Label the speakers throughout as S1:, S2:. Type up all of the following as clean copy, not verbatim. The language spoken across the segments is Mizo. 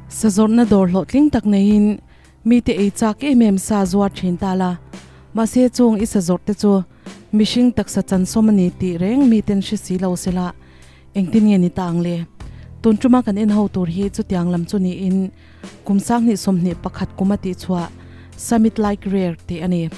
S1: Sazawrhna dawr hlawhtling tak neiin mite ei chak em em sa zuar thin ta la. Mahse chung i sazawrh te chu mihring taksa chansawm a ni tih reng miten hre si lo sela engtin nge ni ta ang le? Tun tuma kan en ho tur hi chutiang lam chu niin kum 2021 kum a tihchhuah Summit Like Rare tih a ni.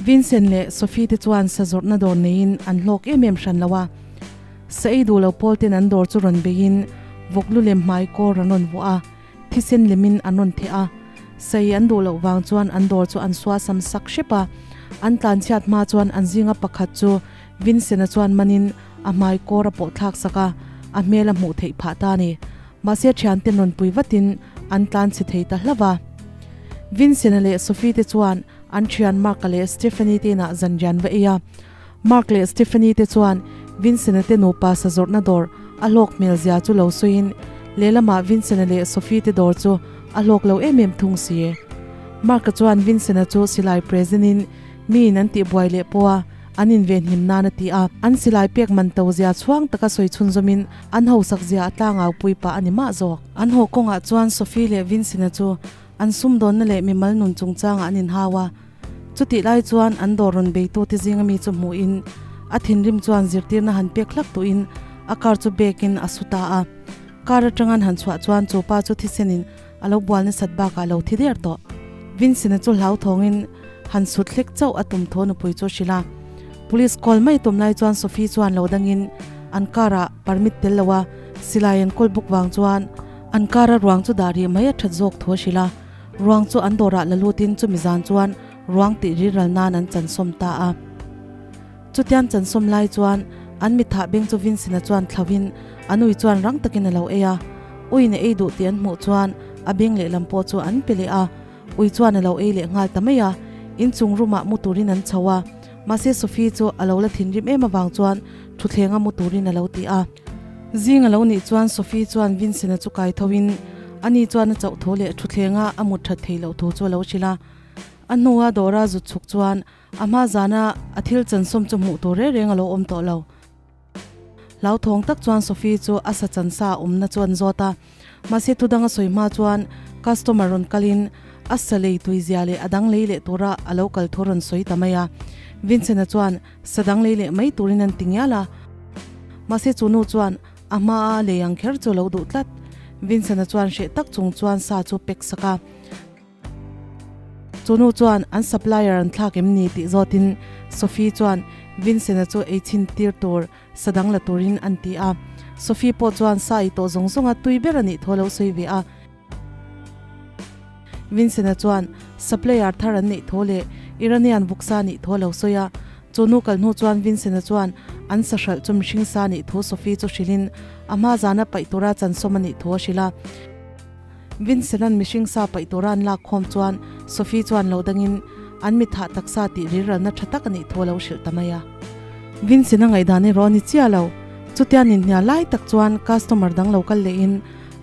S1: Vincent leh Sophie te chuan sazawrhna dawr neiin an hlawk em em hran lo a. Sa ei duh lo pawl ten an dawr chu rawn beiin vawk lu lem hmai kawr an rawn vuah a, thisen lemin an rawn theh a. Sa ei an duh loh vang chuan an dawr chu an sual sam sak hrep a. An tlanchhiat hma chuan an zinga pakhat chu Vincent-a chuan manin a hmai kawr a pawh thlak sak a, a hmel a hmuh theih phah ta a ni. Mahse thianten rawn pui vatin an tlanchhe thei ta hlauh a. Vincent-a leh Sophie te chuan an thian Mark-a leh Stephanie te inah zanrian va ei a. Mark leh Stephanie te chuan Vincent-a te nupa sazawrhna dawr a hlawk hmel zia chu lo sawiin lehlamah Vincent-a leh Sophie te dawr chu a hlawk lo em em thung si. Mark-a chuan Vincent-a chu silai present-in miin an tihbuai leh pawh a, an invenhim nan a ti a. An silai pek man to zia chhuang taka sawi chhunzawmin an hausak zia a tlangau pui pah a ni mah zawk. An haw kawngah chuan Sophie leh Vincent-a chu an sumdawnna leh mimal nun chungchangah an inhau a. Chutih lai chuan an dawr rawn beitute zinga mi chu hmuhin a thinrim chuan zirtirna han pek hlak tuhin a car chu bekin a su ta a. Car atanga an han chhuah chuan chu pa chu thisenin a lo bual nasat bakah a lo thi der tawh. Vincent-a chu hlauthawngin han sut hlek chauh a tum thaw nupui chu a hrilh a. Police call mai tum lai chuan Sophie chuan lo dangin an car-ah permit tel lo a silai an kawl bawk vang chuan an car-a ruang chu dah rih mai a that zawk thu a hrilh a. Ruang chu an dawrah la lutin chumi zan chuan ruang tih rilral nan an chansawm ta a. Chutian chansawm lai chuan an mithah beng chu Vincent-a chuan thlauhin an ui chuan rang takin a lo ei a. Uiin a ei duh tih an hmuh chuan a beng lehlam pawh chu an pe leh a. Ui chuan a lo ei leh nghal ta mai a. Inchung room-ah mu turin an chho a. Mahse Sophie chu a lo la thinrim em avang chuan thuthlenga mu turin a lo ti a. Zing a lo nih chuan Sophie chuan Vincent-a chu kai thoin ani chuan a chauh thu leh thutthlenga a mut that theih loh thu chu a lo hrilh a. A hnua dawra zut chhuk chuan A hma zana a thil chansawm chu hmuh tur reng reng a lo awm tawh lo. Hlauthawng tak chuan Sophie chu a sa chansa a awmna chu an zawt a. Mahse thudang a sawi hma chuan customer rawn kalin a sa lei tui zia leh a dang lei leh tura a lo kal thu rawn sawi ta mai a. Vincent-a chuan sa dang lei leh mai turin an ti ngial a. Mahse chu nu chuan a hma a lei ang kher chu a lo duh tlat. Vincent-a chuan hreh tak chung chuan sa chu pek sak a. Chunu chuan an supplier an thlak em ni tih zawtin Sophie chuan Vincent-a chu ei chhin tir tur sa dang la turin an ti a. Sophie pawh chuan sa ei tawh zawng zawnga tui ber a nih thu a lo sawi ve a. Vincent-a chuan supplier thar an neih thu leh Iranian vuksa nih thu a lo sawi a. Chunu kal hnu chuan Vincent-a chuan an sa hralh chu mihring sa nih thu Sophie chu hrilhin a hma zana paih tura chansawm a nih thu a hrilh a. Vincent-a'n mihring sa paih tura an lak khawm chuan Sophie chuan lo dangin an mitthah taksa tih rilralna tha tak a nih thu a lo hrilh ta mai a. Vincent-a ngaihdan erawh a ni chiah lo. Chutia ninhnial lai tak chuan customer dang lo kal lehin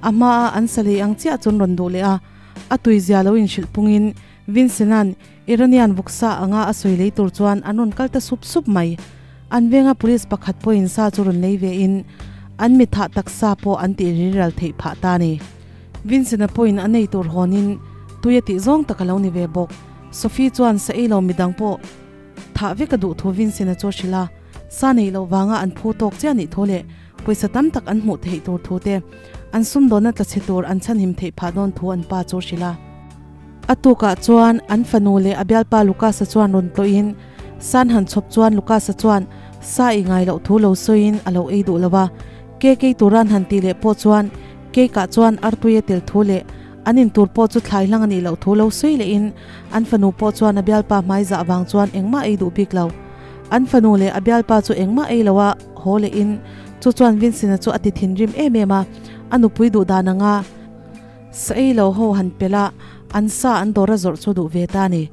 S1: a hmaa an sa lei ang chiah chuan rawn duh leh a, a tuizia lo inhrilh pungin Vincent-a'n Iranian vawksa anga a sawi lei tur chuan an rawn kal ta sup sup mai. An venga police pakhat pawhin sa chu rawn lei vein an mithah taksa pawh an tih rilral theih phah ta a ni. Vincent-a pawhin a nei tur hawnin tui a tih zawng tak a lo ni ve bawk. Sophie chuan sa ei lo midang pawh thah vek a duh thu Vincent-a chu a hrilh a, sa neih loh vanga an phu tawk chiah nih thu leh pawisa tam tak an hmuh theih tur thu te, an sumdawnna tla chhe tur an chhanhim theih phah dawn thu an pa chu a hrilh a. A tukah chuan an fanu leh a bialpa Lucas-a chuan rawn tlawhin San han chhawp chuan Lucas-a chuan sa ei ngai loh thu lo sawiin a lo ei duh lo a. Cake ei tura an han tih leh pawh chuan cake ah chuan artui a tel thu leh an in tur pawh chu thlai hlang a nih loh thu lo sawi lehin an fanu pawh chuan a bialpa hmai zah vang chuan engmah ei duh bik lo. An fanu leh a bialpa chu engmah ei lo a haw lehin chu chuan Vincent-a chu a ti thinrim em em a, a nupui duh dan anga Sa ei lo ho han pel a, an sa an dawr a zawrh chu duh ve ta a ni.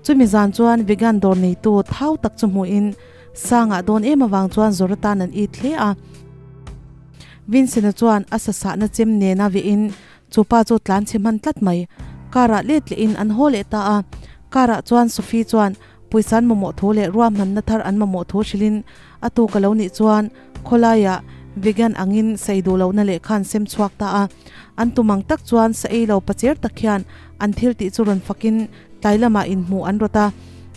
S1: Chumi zan chuan vegan dawr neitu thau tak chu hmuhin sa ngah dawn em avang chuan zawrh atan an it hle a. Vincent-a chuan a sa sahna chem nena vehin chu pa chu tlan chhe hman tlat mai. Car-ah let lehin an haw leh ta a. Car-ah chuan Sophie chuan pawisa an mamawh thu leh ruahmanna thar an mamawh thu hrilhin a tuk a lo nih chuan khawlaiah vegan angin sa ei duh lohna lehkha an sem chhuak ta a. An tum ang tak chuan sa ei lo pacher tak hian an thil tih chu rawn fakin tlai lamah inhmuh an rawt a.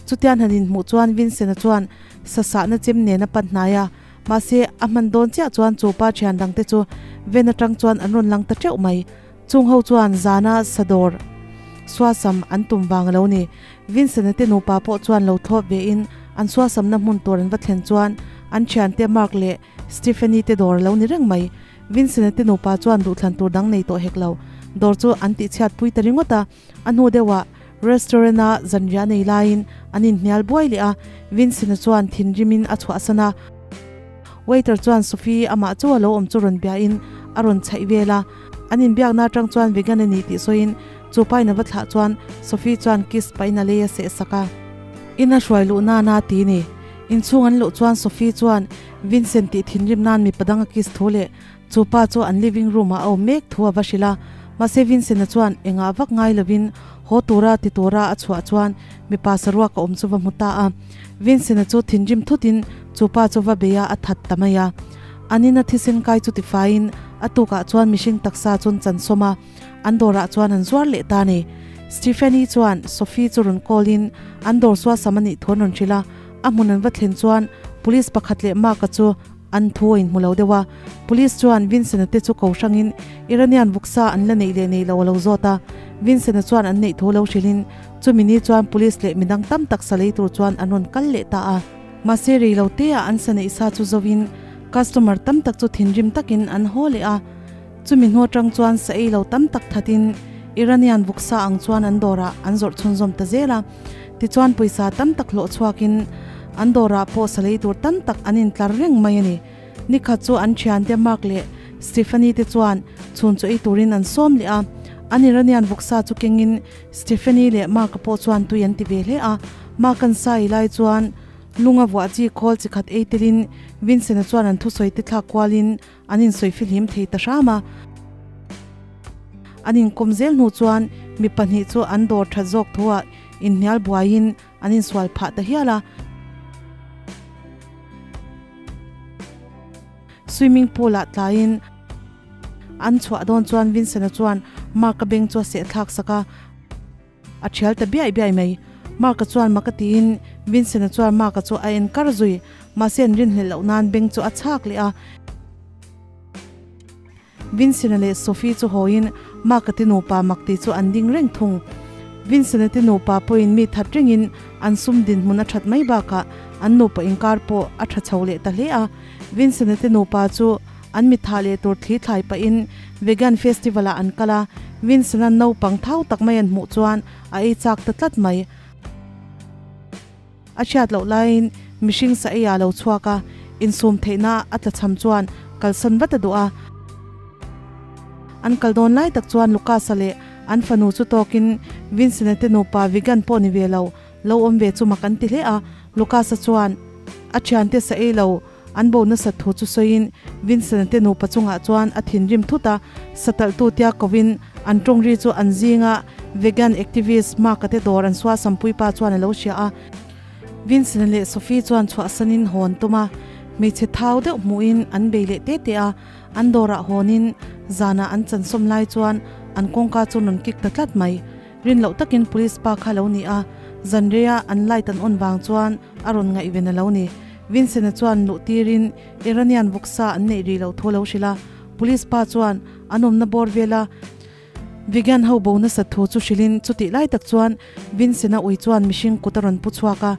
S1: Chutian han inhmuh chuan Vincent-a chuan sa sahna chem nen a pan hnai a. Mahse, a hman dawn chiah chuan chu pa thian dangte chu ven atang chuan an rawn lang ta teuh mai. Chung ho chuan zana sa dawr suasam an tum vang a lo ni. Vincent-a te nupa pawh chuan lo thlawp vein an suasamna hmun tur an va thlen chuan an thiante Mark leh Stephanie te dawr a lo ni reng mai. Vincent-a te nupa chuan duhthlan tur dang nei tawh hek lo. Dawr chu an tihchhiat pui ta ringawt a. A hnu deuhah restaurant-a zanriah nei laiin an inhnial buai leh a, Vincent-a chuan thinrimin a chhuahsan a. Waiter chuan Sophie amah chu a lo awm chu rawn biain a rawn chhaih vel a. An inbiakna atang chuan vegan a ni tih sawiin chu pain a va thlah chuan Sophie chuan kiss pahin a lei a seh sak a. Ina hruai luh nana ti ni. Inchhung an luh chuan Sophie chuan Vincent tih thinrim nan mipa dang a kiss thu leh Chu pa chu an living room ah a awm mek thu a va hrilh a, mahse Vincent-a chuan engah vak ngai lovin haw tura ti tura a chhuah chuan mipa saruak a awm chu va hmu ta a. Vincent-a chu thinrim thutin chu pa chu va bei a, a that ta mai a. An ina thisen kai chu tifaiin a tukah chuan mihring taksa chun chan sawm a, an dawrah chuan an zuar leh ta a ni. Stephanie chuan Sophie chu rawn call in an dawr suasam a nih thu an rawn hrilh a, a hmun an va thlen chuan police pakhat leh Mark-a chu An thu a inhmu lo deuh a, Police chuan Vincent-a te chu ko hrangin Iranian vuksa an la neih leh neih lo a lo zawt a. Vincent-a chuan an neih thu lo hrilhin chumi ni chuan Police leh midang tam tak sa lei tur chuan an rawn kal leh ta a. Mahse rei lo te ah an sa neih sa chu zoin customer tam tak chu thinrim takin an haw leh a. Chumi hnu atang chuan sa ei lo tam tak thatin Iranian vuksa ang chuan an dawrah an zawrh chhunzawm ta zel a. Tichuan pawisa tam tak hlawh chhuakin an dawrah pawh sa lei tur tam tak an intlar reng mai a ni. Nikhat chu an thiante Mark leh Stephanie te chuan chhun chu ei turin an sawm leh a. An Iranian vawksa chu kengin Stephanie leh Mark-a pawh chuan tui an ti ve hle a. Mark an sa ei lai chuan lunga vuah chi khawl chi khat ei telin Vincent-a chuan an thusawi te thlak kualin An insawi fihlim thei ta hram a. An inkawm zel hnu chuan mi pahnih chu an dawr that zawk thuah inhnial buaiin an insual phah ta hial a. Swimming pool ah tlaiin an chhuah dawn chuan Vincent-a chuan Mark-a beng chu a sehthlak sak a. A thial ta biai biai mai. Mark-a chuan mak a tiin Vincent-a chuan Mark-a chu a en kar zui. Mahse an rinhlelh loh nan beng chu a chhak leh a. Vincent-a leh Sophie chu hawiin Mark-a te nupa mak tih chu an ding reng thung. Vincent-a te nupa pawhin mi that rengin an sum dinhmun a that mai bakah an nupa inkar pawh a tha chho leh ta hle a. Vincent-a te nupa chu An mitha leh tur thli thlai pahin Vegan Festival ah an kal a, Vincent-a naupang thau tak mai an hmuh chuan a ei chak ta tlat mai. A hriat loh laiin mihring sa ei ah lo chhuak a, insum theihna a tlachham chuan kalsan vat a duh a. An kal dawn lai tak chuan Lucas-a leh an fanu chu tawkin Vincent-a te nupa vegan pawh ni ve lo, lo awm ve chu mak an ti hle a. Lucas-a chuan a thiante sa ei lo An bo nasat thu chu sawiin Vincent-a te nupa chungah chuan a thinrim thut a, satalhtu tia kovin an tawng ri chu an zinga vegan activist Mark-a te dawr an sual sampui pa chuan a lo hria a. Vincent-a leh Sophie chuan chhuahsanin hawn tum a, hmeichhe thau deuh hmuhin an bei leh te te a, an dawrah hawnin zanah an chansawm lai chuan an kawngka chu rawn kik ta tlat mai. Rin loh takin police pa kha lo ni a, zanreia an light an on vang chuan a rawn ngaihven a lo ni. Vincent-a chuan luh tirin Iranian vawksa an neih rih loh thu a lo hrilh a, police pa chuan an awmna bawr vela vegan ho bo nasat thu chu hrilhin chutih lai tak chuan Vincent-a ui chuan mihring kut a rawn pu chhuak a,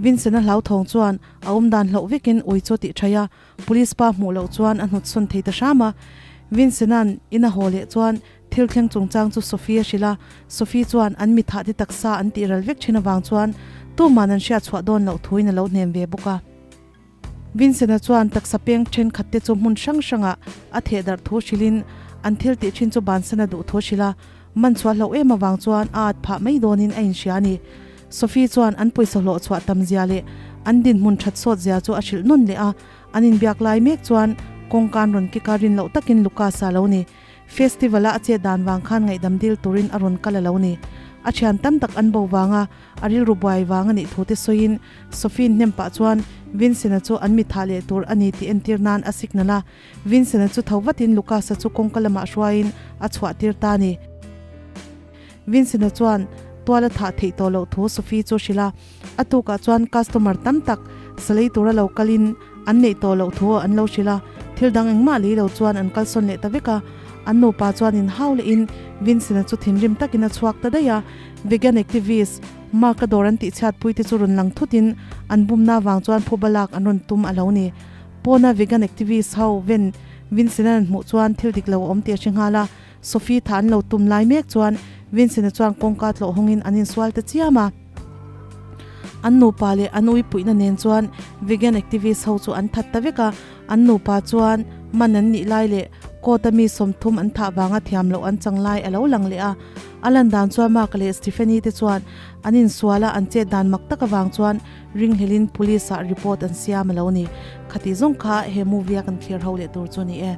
S1: Vincent-a hlauthawng chuan a awmdan hloh vekin ui chu a tih thaih a, police pa hmuh loh chuan a hnutsawn thei ta hram a, Vincent-a'n in a haw leh chuan Thil thleng chungchang chu Sophie a hrilh a, Sophie chuan an mithah te taksa an tih ral vek thin avang chuan tuman an hriat chhuah dawn loh thuin a lo hnem ve bawk a. Vincent-a chuan taksa peng thenkhat te chu hmun hrang hrangah a theh darh thu hrilhin an thil tih thin chu bansan a duh thu a hrilh a, man chhuah hlauh em avang chuan a at phah mai dawnin a inhria a ni. Sophie chuan an pawisa hlawh chhuah tam zia leh an dinhmun that sawt zia chu a hrilh nawn leh a, an inbiak lai mek chuan kawngkan rawn kik a rin loh takin Lucas-a lo ni. Festival-a a chet dan vang khan ngaihdam dil turin a rawn kal a lo ni. A thian tam tak an bo vanga a rilru buai vang a nih thu te sawiin Sophie hnem pah chuan Vincent-a chu an mitha leh tur a ni tih entir nan a signal a. Vincent-a chu tho vatin Lucas-a chu kawngka lamah hruaiin a chhuah tir ta a ni. Vincent-a chuan tual a thah theih tawh loh thu Sophie chu hrilh a. A tukah chuan customer tam tak salei tura lo kalin an neih tawh loh thu an lo hrilh a, thil dang engmah lei lo chuan an kalsawn leh ta vek a. An nupa chuan inhau lehin Vincent-a chu thinrim takin a chhuak ta daih a. Vegan activist Mark-a dawr an tihchhiatpui te chu rawn lang thutin an bumna vang chuan phuba lak an rawn tum a lo ni. Pawna vegan activist ho ven Vincent-a an hmuh chuan thil dik lo a awm tih a hre nghal a. Sophie tha an lo tum lai mek chuan Vincent-a chuan kawngka tlawh hawngin an insual ta chiam a. An nupa leh an uipuihna nen chuan vegan activist ho chu an that ta vek a, an nupa chuan man an nih lai leh court a mi 30 an thah vanga thiam loh an chang lai a lo lang leh a. A lan dan chuan Mark leh Stephanie te chuan an insual a, an chet dan mak tak avang chuan ringhlelin police ah report an siam a lo ni. Khati zawng kha he movie a kan thlir ho leh tur chu a ni e.